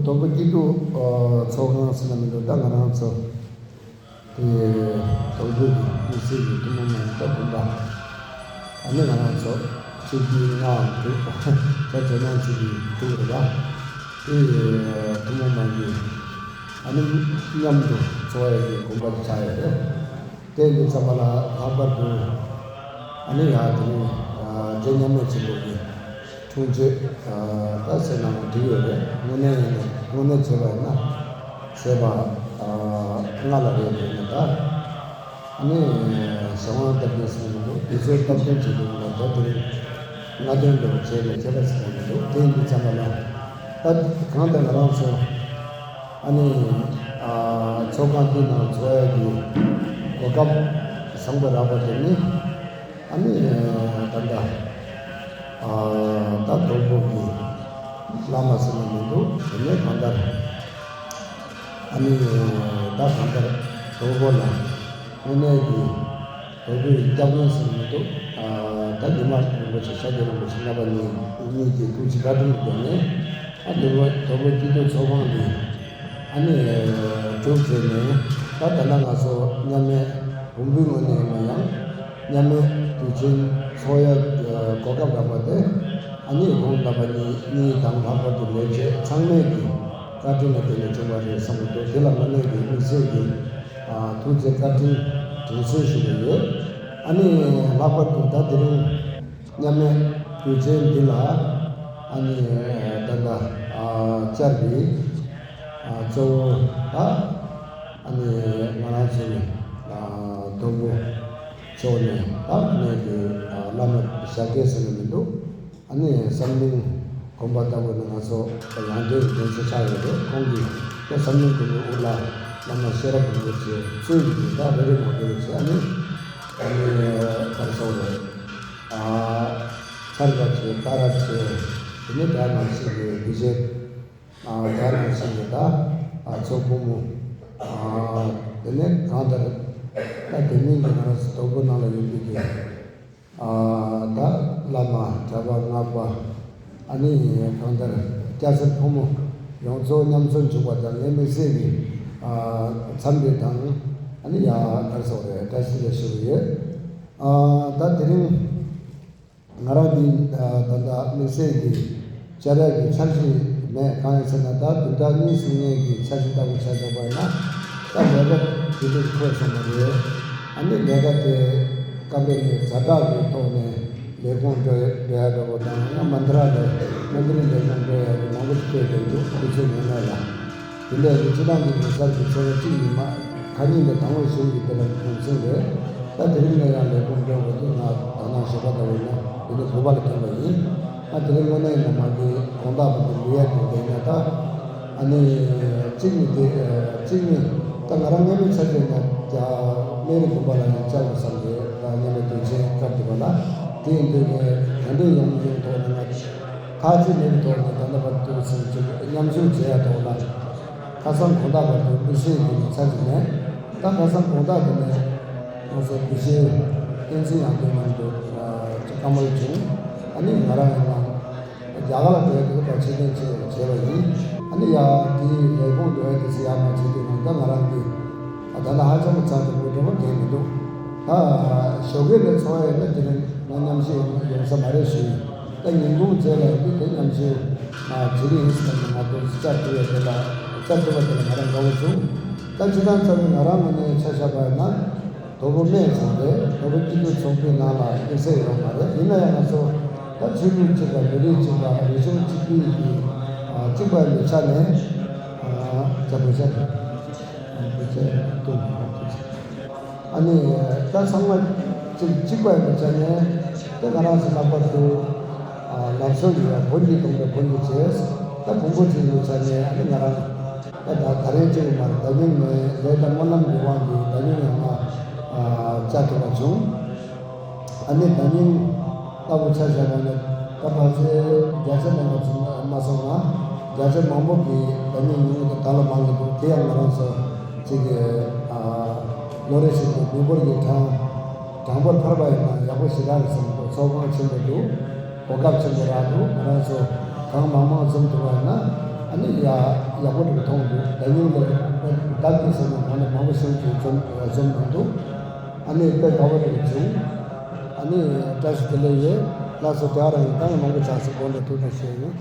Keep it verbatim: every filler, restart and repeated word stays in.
དོལ་པོ་སྐྱིད་སྡུག་ཚོགས་ཁང་ཟེར་ན་མི་འདུག་ད་ང་རང་ཚོ་དེ་དོལ་པོ་གི་དམིགས་བསལ་གྱི་ཐུན་མོང་མ་ཡིན་ད་དགོན་པ། ཨ་ནི་ང་རང་ཚོ་ཆིག་སྟོང་དགུ་བརྒྱ་དྲུག་ད་ཇོ་ནང་ཆིག་སྟོང་དྲུག་རེད་པ། དེ་ཐུན་མོང་མ་ཡིན། ཨ་ནི་མཉམ་དུ་འཚོ་བ་ཡོད་པའི་དགོན་པ་ཆགས་ཡོད་རེད། དེ་འདི་ཚང་མ་ལ་ལྷག་པར་དུ་ཨ་ནི་ཡ་དེ་རིང་རྗེ་མཉམ་མེད་ཆེན་པོ་གི་འཁྲུངས་མཆོད་ད་ཟེར་ན་འགྲིག་ཡོད་རེད། དངོས་གནས་ཡིན་ན་དངོས་གནས་བྱས་པ་ཡིན་ན་ཟེར་བ་ལྔ་ལ་རེད་འདུག་ན་ད། ཨ་ནི་གཞན་དབང་སྟབས་བདེ་ཟེར་མི་འདུག་དེ་ཚོའི་སྟབས་བདེ་བྱེད་དུས་ལ་ད་དེ་རིང་ལྔ་སྟོན་འདྲ་བོ་བྱས་ནས་ཁྱད་པར་ཟེར་མི་འདུག་དེ་འདི་ཚང་མ་ལ་ད་གང་ལྟར་ང་རང་ཚོ། ཨ་ནི། ཨ་ཚོགས་ཁང་འདི་ནང་འཚོ་ཡ་གི་གོ་སྐབས་བཟང་པོ་རག་པ་དེ་ནི། ཨ་ནི། ད་ལྟ། ཨ་ད་དོལ་པོ་གི་བླ་མ་ཟེར་ན་མི་འདུག་དེ་ནས་གང་ལྟར། ཨ་ནི། ད་གང་ལྟར་དོལ་པོ་ལ་དངོས་གནས་ཀྱི། དོལ་པོའི་སྐྱབས་མགོན་ཟེར་མི་འདུག་ཨ་ད་ཉི་མ་རིན་པོ་ཆེ་ཤཱཀྱ་རིན་པོ་ཆེ་རྣམ་པ་གཉིས་གཉིས་ཀྱི་ཐུགས་རྗེ་བཀའ་དྲིན་གྱིས་ནས་ཨ་དོལ་པོ་དོལ་པོ་སྐྱིད་སྡུག་ཚོགས་ཁང་འདི་ཨ་ནི་གྲུབ་བྱས་ནས་ད་ད་ལྟ་ང་ཚོ་མཉམ་མེད་འབུམ་པའི་ངོས་ནས་ཡིན་ན་ཡང་མཉམ་མེད་དུས་ཆེན་འཚོགས་ཡ་གོ་སྐབས་རག་པ་དེ་ཨ་ནི་ཁོང་རྣམ་པ་གཉིས་གཉིས་དང་ལྷག་པར་དུ་ལས་བྱེད་ཚང་མས་ཀྱི་བཀའ་དྲིན་ལ་བརྟེན་ནས་བྱུང་བ་རེད་བསམ་གྱི་འདུག་དེ་ལ་དངོས་གནས་ཀྱི་དམིགས་བསལ་གྱི། ཐུགས་རྗེ་བཀའ་དྲིན་དྲན་གསོ་ཞུ་གི་ཡོད། ཨ་ནི་ལྷག་པར་དུ་ད་དེ་རིང་མཉམ་མེད་དུས་ཆེན་འདི་ལ་ཨ་ནི་ད་ལྟ་བཅར་བའི་གཙོ་བོ་ད་ཨ་ནི་ང་རང་ཚོའི་དོལ་པོ་ཕྱོགས་ནས་ད་ངེད་ཀྱི་བླ་མ་ཞབས་དྲུང་ཟེར་ནས་མི་འདུག་ཨ་ནི་བསམ་གླིང་དགོན་པ་ལྟ་བུ་ནི་ང་ཚོ་ཡང་སྟོན་གྱི་དགོན་ས་ཆགས་ཡོད་རེད། ཁོང་གིས་ད་བསམ་གླིང་དགོན་པའི་དབུ་བླ་བླ་མ་ཤེས་རབ་རིན་པོ་ཆེ་གཙོས་ཀྱི་ད་རེ་རེ་མ་དགོས་པའི་ཆེད་ཨ་ནི་ཨ་ནི་ག་རེ་ཟེར་དགོས་རེད། ཨ་ཚར་རབ་ཆེ་ད་རབ་ཆེ་དེ་ནི་ད་ནང་བཞིན་གྱི་དགེ་བཤེས་ཨ་ད་ནང་བཞིན་གྱི་ད་ཨ་ཚོགས་ཕོ་མོ་ཨ་དེ་ནས་གང་ལྟར་ད་དེ་མིན་གྱི་ང་རང་ཚོ་དོལ་པོ་ནང་ལ་ཡོད་པའི་གི་ཨ་ད་བླ་མ་གྲྭ་པ་སྔགས་པ་ཨ་ནི་གང་ལྟར་སྐྱ་སེར་ཕོ་མོ་ཡོངས་རྫོགས་མཉམ་འཛོམས་བྱུང་བ་དང་ངའི་དམིགས་བསལ་གྱི་ཨ་འཚམས་འདྲི་དང་ཨ་ནི་ཡ་ག་རེ་ཟེར་དགོས་རེད། བཀྲ་ཤིས་བདེ་ལེགས་ཞུ་གི་ཡོད། ཨ་ད་དེ་རིང་ང་རང་གི་ཨ་ད་ལྟ་དམིགས་བསལ་གྱི་བཅར་ཡག་གི་འཆར་གཞི་མེད། གང་ཡིན་ཟེར་ན་ད་བདུན་ཕྲག་གཉིས་གསུམ་ངེད་ཀྱི་འཆར་གཞི་ལྟ་བུ་ཆ་བཞག་པ་ཡིན་ན་ད་ལས་ཀ་དེ་འདྲ་འཁོར་སོང་བ་རེད། ཨ་ནི་ལས་ཀ་དེ་སྐབས་རེ་ནས་ཛ་དྲག་གི་ཐོག་ནས་ལས་ཁུངས་འགྲོ་འགྲོ་ཡ་འདྲ་པོ་དང་ཡང་མན་དྷ་ར་ལ་མནྡ་རའི་ལས་ཁུངས་འགྲོ་ཡ་གི་མང་པོ་ཞིག་སྤྲད་བསྡད་འདུག་དུས་ཚོད་མེད་ནས་ལ། དེ་འདྲ་ཡིན་སྤྱི་བཏང་གི་ལོ་གསར་གྱི་ཚེས་པ་གཅིག་ཉི་མ་ཁ་ཉིན་ལས་དང་པོ་གཞུང་གི་དེ་ལ་ཁོང་ཚུན་རེད། ད་དེ་རིང་ལ་ཡང་ལས་ཁུངས་འགྲོ་དགོས་དུས་ང་ད་ནང་ཞོགས་པ་ལྟ་བུ་ཡིན་ན་དེ་ནས་བོད་པ་ལ་ཐོན་པ་ཡིན། ཨ་དེ་རིང་དངོས་གནས་ཡིན་ན་མ་གི་དགོང་དག་བར་དུ་ལུས་ཡ་དེ་བསྡད་ན་ད་ཨ་ནི་གཅིག་ནི་དེ་གཅིག་ནི་ད་ང་རང་སྔ་མོའི་ཆ་བྱས་ན་རྒྱ་སྨན་རི་དགོན་པ་ལ་ཡང་བཅར་དགོས་བསམ་གི་ད་སྔ་མོའི་དུས་ཆེན་སྐབས་དེ་བ་ལ་དེ་ཡིན་དུས་ངས་ག་འདྲས་ཡོང་མི་ཡོང་ཐོག་ནས་ང་ཁ་ཆེ་མེད་པའི་ཐོག་ནས་ད་ལྟ་བར་དུ་ཚུན་ཆད་མཉམ་ཞུགས་བྱེད་ཡ་ཐོག་ལ་ཁ་སང་དགོང་དག་བར་དུ་དམིགས་བསལ་གྱི་ཚར་གྱི་མེད། ད་ཁ་སང་དགོང་དག་དེ་ནས་ང་ཚོ་དགེ་བཤེས་བསྟན་འཛིན་ཡང་སྟོན་ལགས་འདུག་བཀའ་མོལ་བྱུང་། ཨ་ནི་ང་རང་ཡང་རྒྱ་གར་ལ་བསྡད་དུས་ད་ཕྱིར་འཐེན་བྱས་བྱས་པ་ཡིན། ཨ་ནི་ཡ་དེའི་ལས་ཁུངས་འགྲོ་ཡ་དེ་ཚོ་ཡར་མར་བྱེད་དུས་ནང་ད་ང་རང་གི་ཨ་ད་ལྟ་ཧ་ཅང་གི་ཚ་དྲོད་པོ་འདྲ་པོ་གང་མི་འདུག་ད་ཞོགས་ཀས་ནས་འཚོ་བ་ཡིན་ན་དེ་རིང་ང་མཉམ་ཞུགས་ཡོང་ཡོང་ས་མ་རེད་ཞུ་ཡིན། ད་ཉིན་གུང་རྗེས་ལ་ཡིན་དུས་དེ་མཉམ་ཞུགས་ང་བྱེད་ཀྱི་ཡིན་ཟེར་ནས་ང་ཚོ་བཅར་ཐུབ་ཡ་དེ་ལ་བཅར་ཐུབ་པ་དེ་ལ་ང་རང་དགའ་བོ་བྱུང་། ད་སྤྱིར་བཏང་ཙམ་ང་རང་ངོས་ནས་ཆ་བཞག་པ་ཡིན་ན། དོལ་པོ་སྨད་ཚང་རེད། དོལ་པོ་སྐྱིད་སྡུག་ཚོགས་པའི་ནང་ལ་དམིགས་བསལ་ཡོད་མ་རེད། ཡིན་ན་ཡང་ང་ཚོ་ད་ཆོས་ལུགས་གཅིག་པ་མི་རིགས་གཅིག་པ་རིག་གཞུང་གཅིག་པའི་གི་གཅིག་པ་ཡིན་པའི་ཆ་ནས་ཨ་ཅག་པོ་ཅག་པོ་ཅག་ཏུ་ཨ་ནི་ད་ཚང་མ་གཅིག་གཅིག་པ་ཡིན་པའི་ཆ་ནས་ད་ང་རང་ཚོ་ལྷག་པར་དུ་ཨ་ལམ་སང་གི་བོད་ཀྱི་སྟོང་པའི་བོད་ཀྱི་བྱས་ད་བོན་པོ་གཅིག་ཡིན་པའི་ཆ་ནས་ཨ་ནི་ང་རང་ད་ད་ད་རེས་ཅིག་མ་རེད། ད་ཉིན་ནས་ལས་དང་སྨོན་ལམ་གྱི་དབང་གིས་ད་ཉིན་ཡང་ང་ཨ་བཅར་ཐུབ་པ་བྱུང་། ཨ་ནི་ད་ཉིན་ལྟ་བུ་ཆ་བཞག་པ་ན་ད་ཕལ་ཆེར་བརྒྱ་ཆ་ལྔ་བཅུ་མ་སོང་ན་བརྒྱ་ཆ་མང་པོ་གིས་ད་ཉིན་ཉིན་གུང་དང་ད་ལོ་མང་གི་འདུག་དེ་ཡང་ང་རང་ཚོ་ཅིག་གི་ཨ་ལོ་རེ་བཞིན་དུ་མི་འབོར་གྱི་གྲངས་གྲངས་འབོར་འཕར་བ་ཡིན་ན་ཡག་པོ་ཞེ་དྲག་རེད་བསམ་འདུག་ཚོགས་ཁང་ཆེན་པོ་འདུག་གོ་སྐབས་ཆེན་པོ་རག་འདུག་ང་རང་ཚོ་གང་མང་མང་འཛོམས་ཐུབ་པ་ཡིན་ན་ ཨ་ནི་ཡ་ཡག་པོ་འདུག་མཐོང་འདུག་ད་ཡིན་ལ་བདག་གིས་ཟེར་ནས་ང་ནི་མང་པོ་ཞིག་གིས་འཛོམས་འཛོམས་གནང་འདུག་ཨ་ནི་དཔེ་དགའ་བོ་འདུག་བྱུང་། ཨ་ནི་བཀྲ་ཤིས་བདེ་ལེགས་ཡོད། ལགས་སོ། དེ་ག་རང་ཡིན། ད་ཡང་མང་པོ་ཆགས་སོང་། དགོངས་དག་ཐུགས་རྗེ་ཆེ་ཡིན།